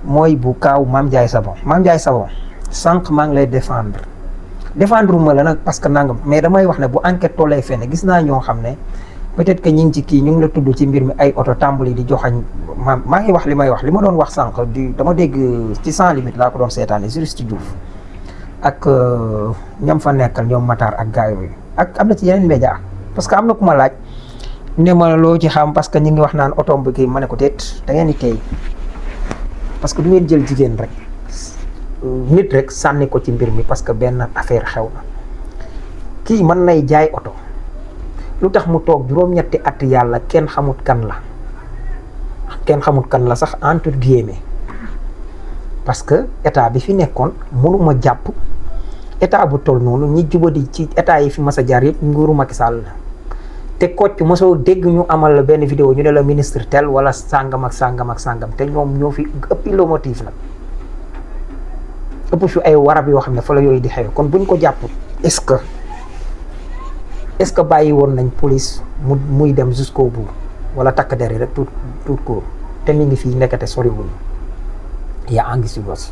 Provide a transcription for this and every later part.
mooy bu kaaw Mame Ndiaye Savon. Mame Ndiaye Savon sànq maa ngi lay défendre ma la nag parce que nangam mais damay wax ne bu enquête tollee fenn gis naa ñoo xam ne peut-être que ñi ngi ci kii ñu ngi la tudd ci mbir mi ay oto tàmbali di joxañ maa ngi wax li may wax li ma doon wax sànq dama dégg ci sans limite laa ko doon seetaane juriste Diouf ak ñam fa nekkal ñoom Matar ak gars yooyu ak am na ci yeneen média parce que am na ku ma laaj ne ma loo ci xam parce que ñu ngi wax naan oto bi kii ma ne ko déet da ngeen di tey parce que du ngeen jël jigéen rek nit rek sànni ko ci mbir mi parce que benn affaire xew na kii mën nay jaay oto lu tax mu toog juróom-ñetti at yàlla kenn xamut kan la sax entre guillemets parce que état bi fi nekkoon mënuma jàpp état bu toll noonu ñi jubadi ci état yi fi mas a jaar yëpp nguuru Macky Sall la te Kocc mosoo dégg ñu amal la benn vidéo ñu ne la ministre tel wala sàngam ak sàngam ak sàngam te ñoom ñoo fi ëppi le motif nag ëpp fi ay warab yoo xam ne fa la yooyu di xew kon buñ ko jàpp est-ce que bàyyi woon nañ police muy dem jusqu'au bout wala takk der yi rek tout court te mi ngi fii nekkate soriwul yaa angi si bos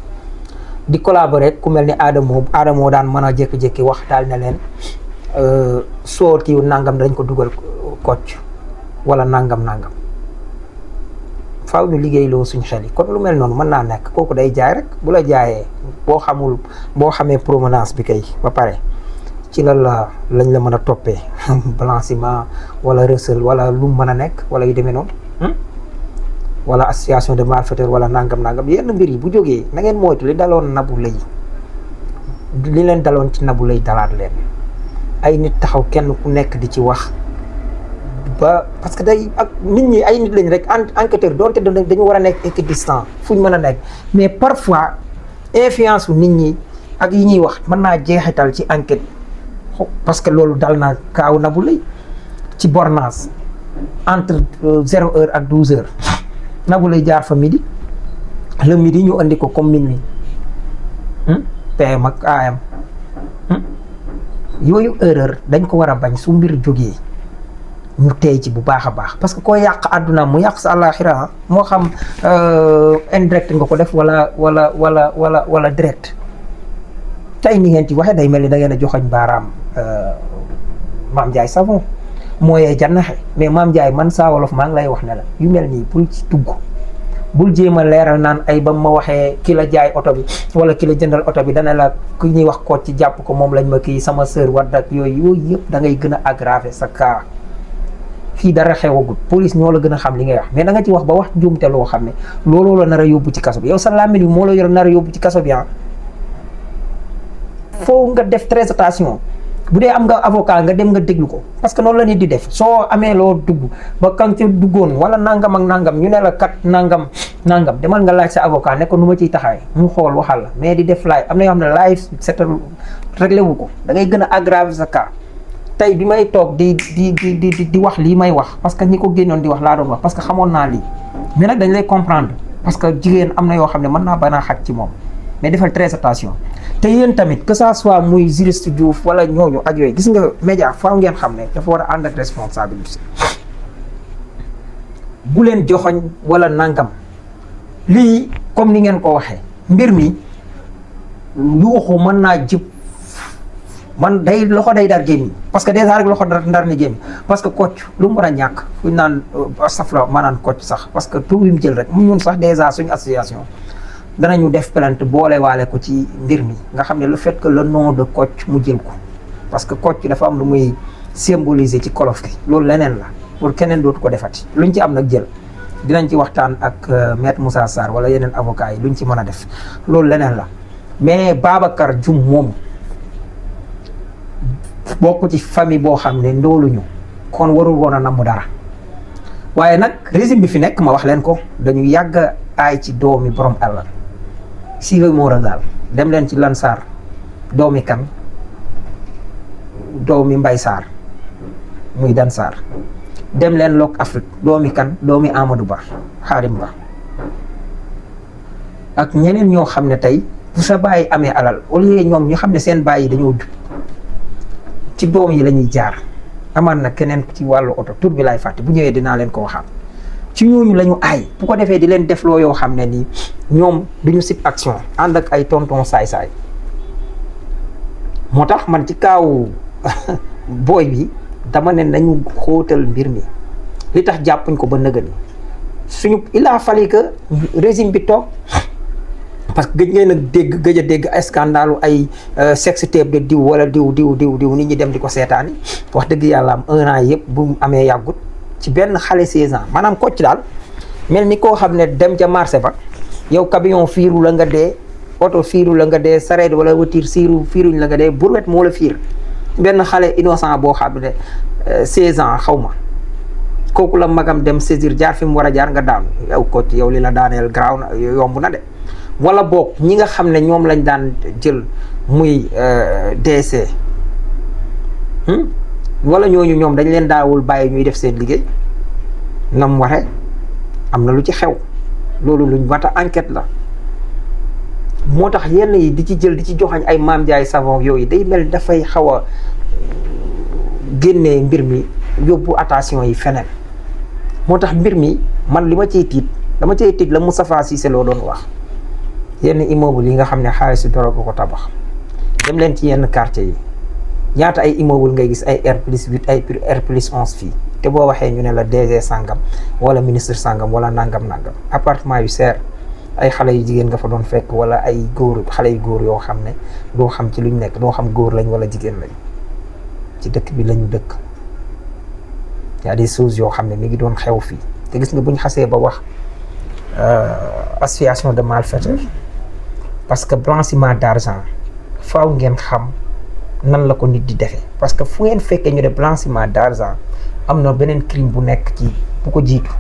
di collaborer ku mel ni Adamo daan mën a jékki-jékki wax daal ne leen soo kii nangam dañ ko dugal Kocc wala nangam faaw ñu liggéey loo suñ xel yi kon lu mel noonu mën naa nekk kooku day jaay rek bu la jaayee boo xamee provenance bi kay ba pare ci lañ la mën a toppee blanchiment wala recel wala lu mën a nekk wala yu demee noonu wala association de malfaiteurs wala nangam yenn mbir yi bu jógee na ngeen moytu li daloon Nabou Leye li leen daloon ci Nabou Leye dalaat leen ay nit taxaw kenn ku nekk di ci wax ba parce que day ak nit ñi ay nit lañ rek enquêteur doonte dañu war a nekk équidistant fuñ mën a nekk mais parfois influence nit ñi ak yi ñuy wax mën naa jeexital ci enquête parce que loolu dal na kaaw Nabou Leye ci bornage entre 0h ak 12h Nabou Leye jaar fa midi le midi ñu andi ko comme minuit PM ak AM yooyu erreur dañ ko war a bañ su mbir jógee ñu tey ci bu baax a baax parce que koo yàq àdduna mu yàq sa àllaaxira moo xam indirect nga ko def wala direct tey ni ngeen ci waxee day mel ni da ngeen a joxoñ baaraam Mame Ndiaye Savon mooyee jannaxe mais Mame Ndiaye man saa wolof maa ngi lay wax ne la yu mel nii bul ci tugg bul jéem a leeral naan ay ba ma waxee ki la jaay oto bi wala ki la jëndal oto bi dana la ku ñuy wax Kocc ci jàpp ko moom lañ ma kii sama sœur wadd ak yooyu yëpp da ngay gën a aggraver sa cas fii dara xewagul police ñoo la gën a xam li ngay wax mais da nga ci wax ba wax njuumte loo xam ne looloo la nar a yóbbu ci kaso bi yow sa làmmiñ bi moo la yor nar a yóbbu ci kaso bi foo nga def très attention bu dee am nga avocat nga dem nga déglu ko parce que noonu la nit di def soo amee loo dugg ba kan ca duggoon wala nangam ak nangam ñu ne la kat nangam demal nga laaj sa avocat ne ko nu ma ciy taxawee mu xool waxal la mais di def live am na yoo xam ne live seetal réglé wu ko da ngay gën a aggraver sa cas tey bi may toog di wax lii may wax parce que ñi ko génnoon di wax laa doon wax parce que xamoon naa lii mais nag dañ lay comprendre parce que jigéen am na yoo xam ne mën naa banaa xaj ci moom mais defal très attention te yéen tamit que ça soit muy juriste Diouf wala ñooñu ak yooyu gis nga média faaw ngeen xam ne dafa war a ànd ak responsabilité bu leen joxoñ wala nangam lii comme ni ngeen ko waxee mbir mi yuuxu mën naa jib loxo day dar gémmiñ parce que déjà rek loxo ndar ni gémmiñ parce que Kocc lu mu war a ñàkk fuñ naan safla maanaan Kocc sax parce que tout bi mu jël rek mu ñun sax déjà suñu association danañu def plainte boole waale ko ci mbir mi nga xam ne le fait que le nom de Kocc mu jël ko parce que Kocc dafa am lu muy symboliser ci kolof gi loolu leneen la pour keneen dootu ko defati luñ ci am nag jël dinañ ci waxtaan ak maître Moussa Sarr wala yeneen avocats yi luñ ci mën a def loolu leneen la mais Babacar Dioum moom bokk ci famille boo xam ne ndooluñu kon warul woon a namm dara waaye nag régime bi fi nekk ma wax leen ko dañu yàgg aay ci doomi borom àll si moo ragal dem leen ci Lansar doomi kan doomi Mbay Sarr muy Dan Sarr dem leen Lok Afrique doomi kan doomi Amadou Ba Xaadim Ba ak ñeneen ñoo xam ne tey bu sa bàyyi amee alal au lieu ñoom ñu xam ne seen bàyyi dañoo jub ci doom yi la ñuy jaar amaan na keneen ci wàllu oto tur bi laay fàtte bu ñëwee dinaa leen ko waxaat ci ñooñu la ñu aay bu ko defee di leen defloo yoo xam ne nii ñoom duñu sib action ànd ak ay tonton saay-saay moo tax man ci kaaw booy bi dama ne nañu xóotal mbir mi li tax jàppuñ ko ba nëgëni suñu il a fallu que régime bi toog parce que gëj ngeen a gëj a dégg ay scandalu ay sexe tape de diw wala diw nit ñi dem di ko seetaani wax dëgg yàlla am 1 an yëpp bu amee yàggut ci benn xale 16 ans maanaam kocc daal mel ni koo xam ne dem ca marché ba yow camion fiiru la nga dee oto fiiru la nga dee sareet wala voiture fiiruñ la nga dee brouette moo la fiir benn xale innocent boo xam ne 16 ans xaw ma kooku la magam dem saisir jaar fi mu war a jaar nga daanu yow kocc yow li la daaneel garaaw na yomb na de wala boog ñi nga xam ne ñoom lañ daan jël muy DC wala ñooñu ñoom dañ leen daawul bàyyi ñuy def seen liggéey nam waxe am na lu ci xew loolu luñ wata enquête la moo tax yenn yi di ci jël di ci joxañ ay Mame Ndiaye Savon yooyu day mel dafay xaw a génnee mbir mi yóbbu attention yi feneen moo tax mbir mi man li ma ciy tiit dama cay tiit la Moustapha Cissé Lo doon wax yenn immeuble yi nga xam ne xaalisu doroga ko tabax dem leen ci yenn quartier yi ñaata ay immeuble ngay gis ay R+8 ay R+11 fii te boo waxee ñu ne la DG sangam wala ministre sangam wala nangam appartement yu seer ay xale yu jigéen nga fa doon fekk wala ay góor xale yu góor yoo xam ne doo xam ci luñ nekk doo xam góor lañ wala jigéen lañ ci dëkk bi lañu dëkk y a des choses yoo xam ne mi ngi doon xew fii te gis nga buñ xasee ba wax association de malfaiteurs parce que blanchiment d'argent faaw ngeen xam nan la ko nit di defee parce que fu ngeen fekkee ñu ne blanchiment d'argent am na beneen crime bu nekk ci bu ko jiitu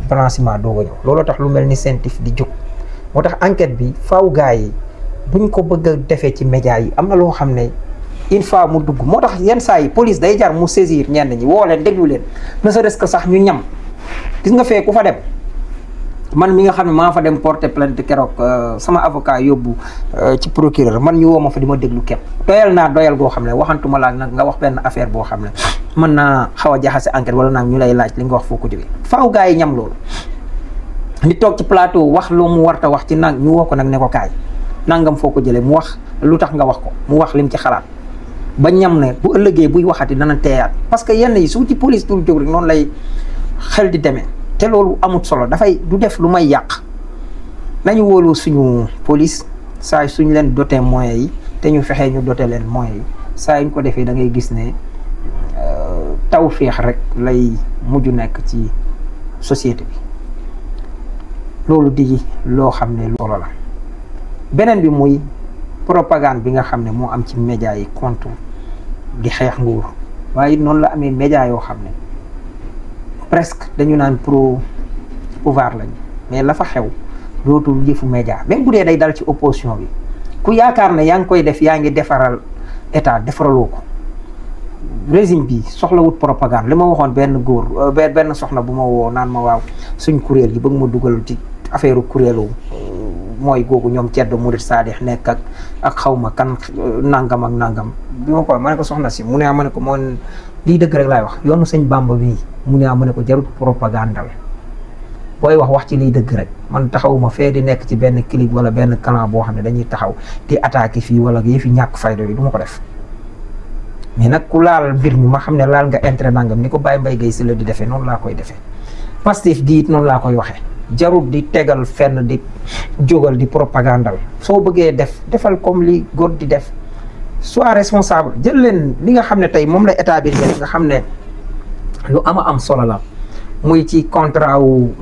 blanchiment doo ko ñëw looloo tax lu mel ni CENTIF di jóg moo tax enquête bi faaw gars yi buñ ko bëgg a defee ci média yi am na loo xam ne une fois mu dugg moo tax yenn saa yi police day jar mu saisir ñenn ñi woo leen déglu leen ne serait-ce que sax ñu ñam gis nga fee ku fa dem man mi nga xam ne maa fa dem porter plainte keroog sama avocat yóbbu ci procureur man ñu woo ma fa di ma déglu képp doyal naa doyal goo xam ne waxantuma laa nag nga wax benn affaire boo xam ne mën naa xaw a jaxase enquête wala nag ñu lay laaj li nga wax foo ko jógee faaw gars yi ñam loolu ni toog ci plateau wax lu mu warta wax ci nag ñu woo ko nag ne ko kaay nangam foo ko jëlee mu wax lu tax nga wax ko mu wax lim ci xalaat ba ñam ne bu ëllëgee buy waxati dana teeyaat parce que yenn yi su ci police dul jóg rek noonu lay xel di demee te loolu amut solo dafay du def lu may yàq nañu wóolu suñu police saa suñ leen doté moyens yi te ñu fexee ñu doté leen moyens yi saa yuñ ko defee da ngay gis ne taw féex rek lay mujj nekk ci société bi loolu di loo xam ne loolu la beneen bi muy propagande bi nga xam ne moo am ci média yi contre di xeex nguur waaye noonu la amee média yoo xam ne presque dañu naan pro pouvoir lañu mais la fa xew dootul jëfu média même bu dee day dal ci opposition bi ku yaakaar ne yaa ngi koy def yaa ngi defaral état defaraloo ko régime bi soxlawut propagande li ma waxoon benn góor benn soxna bu ma woo naan ma waaw suñ kuréel gi bëgg ma dugal ci affaire kuréelu mooy googu ñoom ceddo murit saadix nekk ak xaw ma kan nangam ak nangam bi ma ko ma ne ko soxna si mu ne ma ne ko moom lii dëgg rek laay wax yoonu sëñ Bamba bii mu ne ma ne ko jarut propagandal booy wax ci liy dëgg rek man taxawuma fee di nekk ci benn clip wala benn clan boo xam ne dañuy taxaw di attaquer fii wala yi fi ñàkk fayda yi du ma ko def mais nag ku laal mbir mi ma xam ne laal nga intérêt nangam ni ko Baye Mbaye Guèye si la di defee noonu laa koy defee Pastef gi it noonu laa koy waxee jarut di tegal fenn di jógal di propagandal soo bëggee defal comme li góor di def soit responsable jël leen li nga xam ne tey moom la état bi def nga xam ne lu am solo la muy ci contrat wu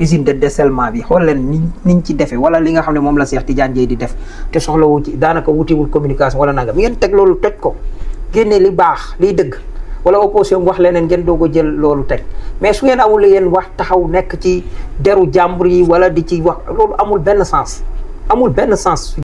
usine de dessalement bi xool leen niñ ci defee wala li nga xam ne moom la Cheikh Tidiane Dièye di def te soxlawu ci daanaka wutiwul communication wala nangam ngeen teg loolu toj ko génne li baax liy dëgg wala opposition wax leneen ngeen doog a jël loolu teg mais su ngeen amul yéen wax taxaw nekk ci deru jàmbur yi wala di ci wax loolu amul benn sens